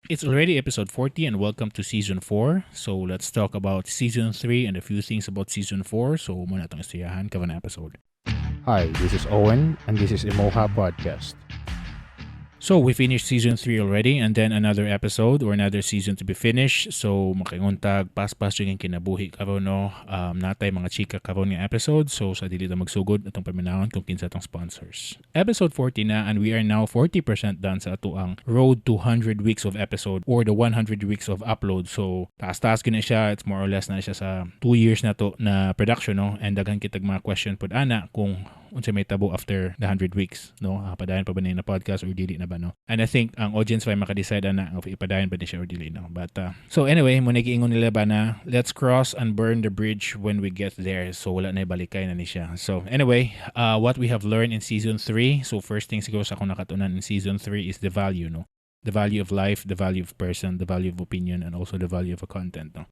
It's already episode 40 and welcome to season 4. So let's talk about season 3 and a few things about season 4. So mao na atong istoryahan karon episode. Hi, this is Owen, and this is Emoha Podcast. So we finished season 3 already and then another episode or another season to be finished. So makaingon tag paspas yung kinabuhi karon, no. Naa tay mga chika karon nga episode. So sa dili ta magsugod, atong paminawon kung kinsa atong sponsors. Episode 40 na and we are now 40% done sa atoang road to 100 weeks of episode or the 100 weeks of upload. So taas-taas gyud na siya. It's more or less na siya sa 2 years na to na production, no. And daghan kitag mga question pud ana kung unsa may tabo after the 100 weeks, no, padayon pa ba ni na podcast or dili na ba, no? And I think ang audience pa maka-decide ana of ipadayon ba ni siya or dili, no? But so anyway, mao na giingon nila ba na let's cross and burn the bridge when we get there. So wala na, balikay na ni siya. So anyway, what we have learned in season 3. So first thing siguro sa akong nakatunan in season 3 is the value, no, the value of life, the value of person, the value of opinion, and also the value of a content, no?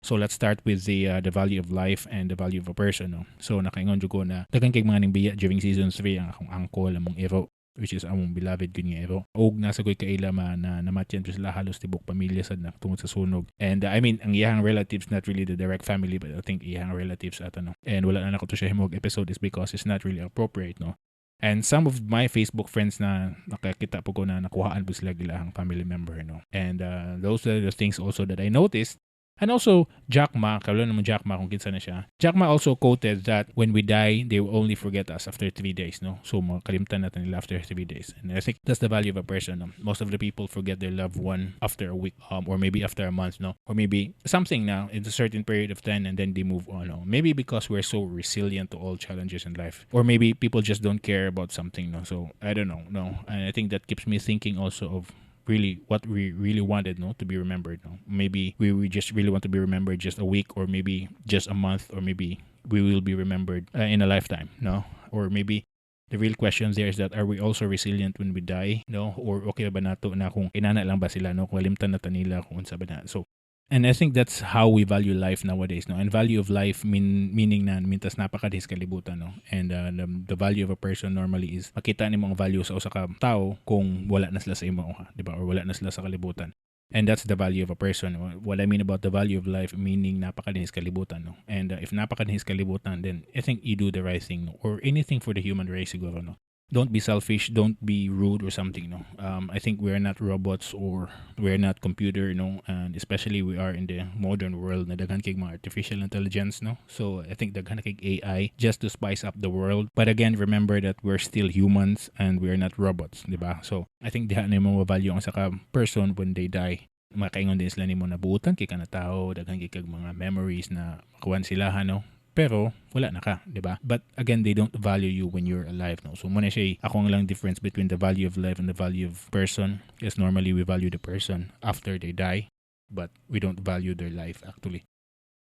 So let's start with the value of life and the value of a person, no. So nakaingon jud ko na daghan kay mga ningbiya during season 3, ang akong uncle, among iro, which is among beloved gyud nga iro. Og naa sa koy kaila ma na namatyan jud sila, halos tibok pamilya sad na tungod sa sunog. And I mean, ang iyang relatives, not really the direct family, but I think iyang relatives at ano. And wala na nako to siya himog episode is because it's not really appropriate, no. And some of my Facebook friends na nakakita po ko na nakuhaan po sila ilahang family member, no. And those are the things also that I noticed. And also, Jack Ma, kabalo naman Jack Ma kung kinsa na siya. Jack Ma also quoted that when we die, they will only forget us after 3 days, no? So, makalimtan natin nila after 3 days. And I think that's the value of a person, no? Most of the people forget their loved one after a week, or maybe after a month, no? Or maybe something now in a certain period of time and then they move on, no? Maybe because we're so resilient to all challenges in life. Or maybe people just don't care about something, no? So, I don't know, no? And I think that keeps me thinking also of really what we really wanted, no, to be remembered, no? Maybe we just really want to be remembered just a week or maybe just a month or maybe we will be remembered in a lifetime, no? Or maybe the real question there is that are we also resilient when we die, no? Or okay ba nato na kung inana lang ba sila, no, kung kalimtan na ta nila, kung unsa ba na. So and I think that's how we value life nowadays, no? And value of life meaning na mintas naa pa ka sa kalibutan, no? And the value of a person normally is makita nimo ang value sa usa ka tao kung wala na sila sa imo, di ba? Or wala na sila sa kalibutan. And that's the value of a person. What I mean about the value of life, meaning naa pa ka sa kalibutan, no? And if naa pa ka sa kalibutan, then I think you do the right thing, no? Or anything for the human race siguro, no? Don't be selfish, don't be rude or something, no? I think we're not robots or we're not computer, no? And especially we are in the modern world na daghan kay mga artificial intelligence, no? So I think daghan kay AI just to spice up the world. But again, remember that we're still humans and we're not robots, di ba? So I think diha na mo value ang usa ka person when they die. Makaingon din sila nimo na buutan kay ka na tao, daghan kay kag mga memories na makuan sila, no? Pero wala na ka, di ba? But again, they don't value you when you're alive, no? So mao na siya akong lang difference between the value of life and the value of person is normally we value the person after they die, but we don't value their life actually.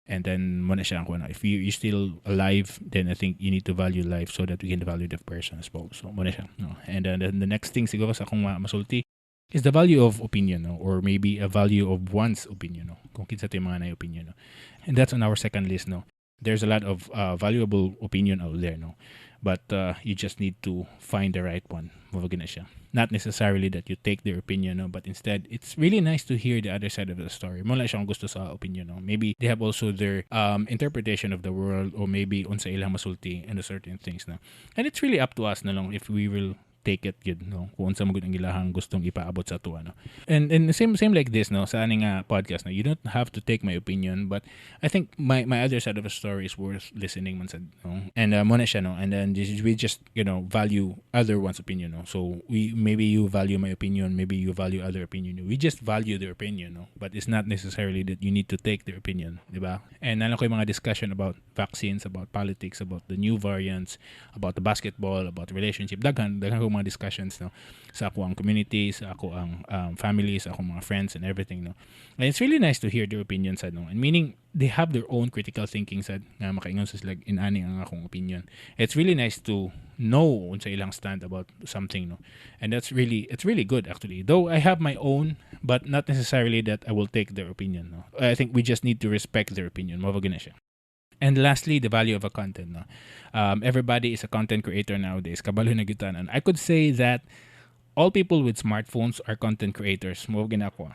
And then mao na siya ang kuan. If you're still alive, then I think you need to value life so that we can value the person as well. So mao na siya, no? And then the next thing siguro sa akong masulti is the value of opinion, no? Or maybe a value of one's opinion, no? Kung kinsa to yung mga na opinion, no? And that's on our second list, no? There's a lot of valuable opinion out there, no? But you just need to find the right one. Mao na siya. Not necessarily that you take their opinion, no? But instead, it's really nice to hear the other side of the story. Mao lang siyang gusto sa opinion, no? Maybe they have also their interpretation of the world or maybe unsa ilang masulti and certain things, no? And it's really up to us na lang if we will take it gyud, no, kung unsa man gud ang ilahang gustong ipaabot sa ato, no? And same like this, no, sa aning podcast, no? You don't have to take my opinion, but I think my other side of the story is worth listening man sad, no? And mao na siya, no? And then we just value other one's opinion, no? So we maybe you value my opinion, maybe you value other opinion. We just value their opinion, no? But it's not necessarily that you need to take their opinion, di ba? And naa ko yung mga discussion about vaccines, about politics, about the new variants, about the basketball, about relationship. Daghan daghan ko mga discussions, no, sa ako ang community, sa ako ang family, sa akong mga friends and everything, no? And it's really nice to hear their opinions sad, no? And meaning they have their own critical thinking sad nga makaingon sa sila inani ang akong opinion. It's really nice to know unsa ilang stand about something, no? And that's really it's really good actually. Though I have my own, but not necessarily that I will take their opinion, no? I think we just need to respect their opinion. Mao na siya. And lastly, the value of a content. No? Everybody is a content creator nowadays. Kabalo na gyud and I could say that all people with smartphones are content creators. Mao gina ako.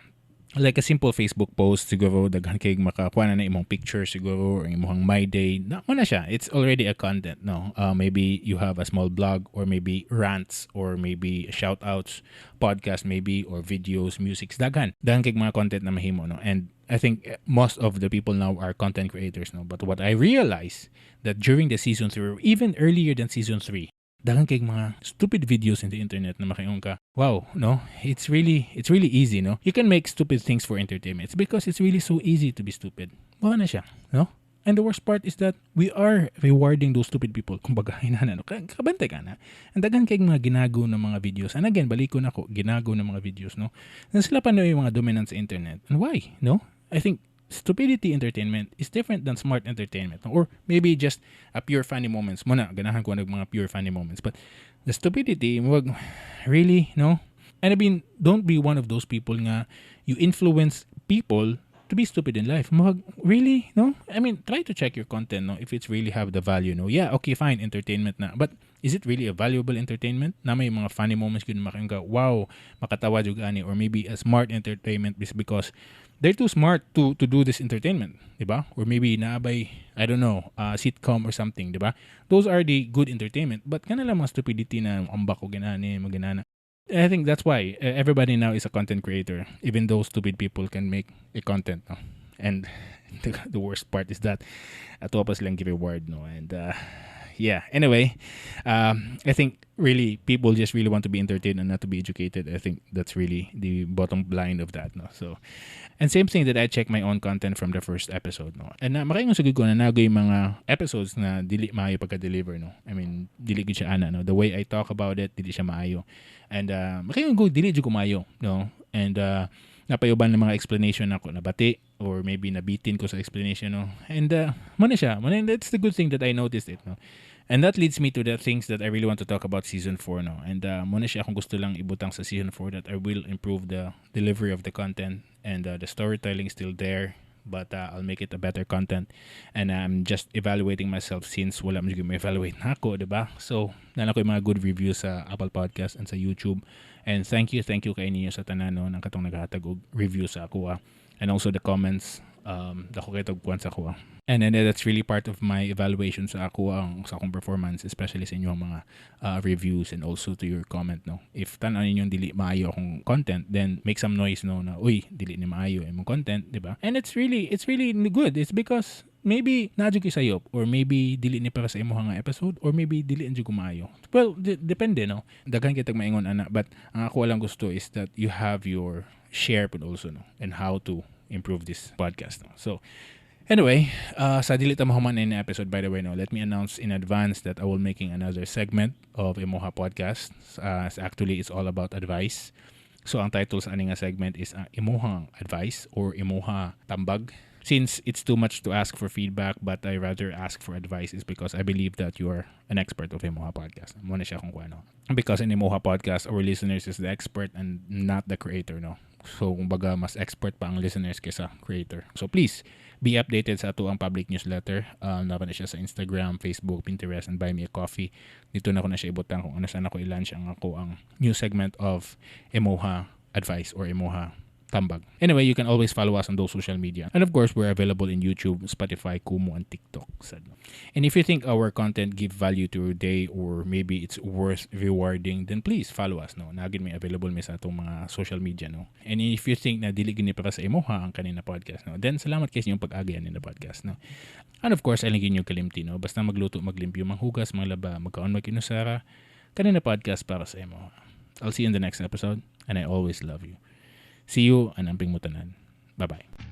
Like a simple Facebook post siguro, daghan kay makakuha na imong picture siguro or imong my day na mo na siya. It's already a content, no? Maybe you have a small blog or maybe rants or maybe shout outs, podcast maybe, or videos, music, daghan daghan kay mga content na mahimo, no? And I think most of the people now are content creators, no? But what I realize that during the season 3 or even earlier than season 3, daghan kay mga stupid videos in the internet na makaingon ka, "Wow," no? It's really easy, no? You can make stupid things for entertainment. It's because it's really so easy to be stupid. Mao na siya, no? And the worst part is that we are rewarding those stupid people. Kumbaga, inana, no? Kabantay ka na. Ang daghan kay mga ginago ng mga videos. And again, balikon ako, ginago ng mga videos, no? Na sila pa no yung mga dominant sa internet. And why, no? I think stupidity entertainment is different than smart entertainment, or maybe just a pure funny moments. Muna ganahan ko nag mga pure funny moments, but the stupidity wag really, no? And I mean, don't be one of those people nga you influence people to be stupid in life. Murag, really, no? I mean, try to check your content, no? If it's really have the value, no? Yeah, okay, fine, entertainment na. But is it really a valuable entertainment? Na may mga funny moments yun makaingon ka, "Wow, makatawa jud ani," or maybe a smart entertainment is because they're too smart to do this entertainment, di ba? Or maybe naabay, I don't know, sitcom or something, di ba? Those are the good entertainment. But kana lang mga stupidity na ambak ko ginani, maginana. I think that's why everybody now is a content creator. Even though stupid people can make a content, no? And the worst part is that ato pa silang reward, no? And yeah, anyway, I think really people just really want to be entertained and not to be educated. I think that's really the bottom line of that, no? So, and same thing that I check my own content from the first episode, no? And makaingon sa ko na nagoy mga episodes na dili maayo pagka-deliver, no? I mean, dili gid siya ana, no? The way I talk about it, dili siya maayo. And makaingon ko dili jud ko maayo, no? And napayuban ng mga explanation ako nabati or maybe nabitin ko sa explanation, no? And mo na siya, mo na, that's the good thing that I noticed it, no? And that leads me to the things that I really want to talk about season 4, no? And mo na siya akong gusto lang ibutang sa season 4, that I will improve the delivery of the content and the storytelling is still there, but I'll make it a better content. And I'm just evaluating myself since wala mo ma-evaluate na ako, diba? So, nala ko yung mga good reviews sa Apple Podcast and sa YouTube. And thank you kay ninyo sa tanan, no, ng katong naghatag og review sa ako, ah. And also the comments, dako kay tog kuan sa ako, ah. And then that's really part of my evaluation sa ako ang sa akong performance, especially sa inyong mga reviews and also to your comment, no? If tan-aw ninyong dili maayo akong content, then make some noise, no, na, "Uy, dili ni maayo imong content," di ba? And it's really good. It's because maybe naa jud sayop or maybe dili ni para sa imong nga episode or maybe dili jud ko maayo. Well, depende, no? Daghan kitag maingon ana, but ang ako lang gusto is that you have your share but also, no, and how to improve this podcast, no? So anyway, sa dili ta mahuman in episode, by the way, no, let me announce in advance that I will making another segment of Emoha Podcast. Actually, it's all about advice. So ang title sa ani nga segment is Emoha Advice or Emoha Tambag. Since it's too much to ask for feedback, but I rather ask for advice is because I believe that you are an expert of Emoha Podcast. Mo na siya kung ano. Because in Emoha Podcast, our listeners is the expert and not the creator, no? So, kumbaga, mas expert pa ang listeners kaysa creator. So, please, be updated sa ato ang public newsletter. Naman na siya sa Instagram, Facebook, Pinterest, and Buy Me a Coffee. Dito na ko na siya ibutang kung ano saan ako i-launch ang ako ang new segment of Emoha Advice or Emoha Tambag. Anyway, you can always follow us on those social media. And of course, we're available in YouTube, Spotify, Kumu, and TikTok. And if you think our content give value to your day or maybe it's worth rewarding, then please follow us. No? Nagin may available mi sa atong mga social media. No? And if you think na dili gini para sa imoha ang kanina podcast, no? Then salamat kay sa inyong pag-agi ani na podcast. No? And of course, alingin yung kalimti. No? Basta magluto, maglimpyo, manghugas, manglaba, magkaon, magkinusara, kanina podcast para sa imo. I'll see you in the next episode, and I always love you. See you and amping mo tanan. Bye-bye.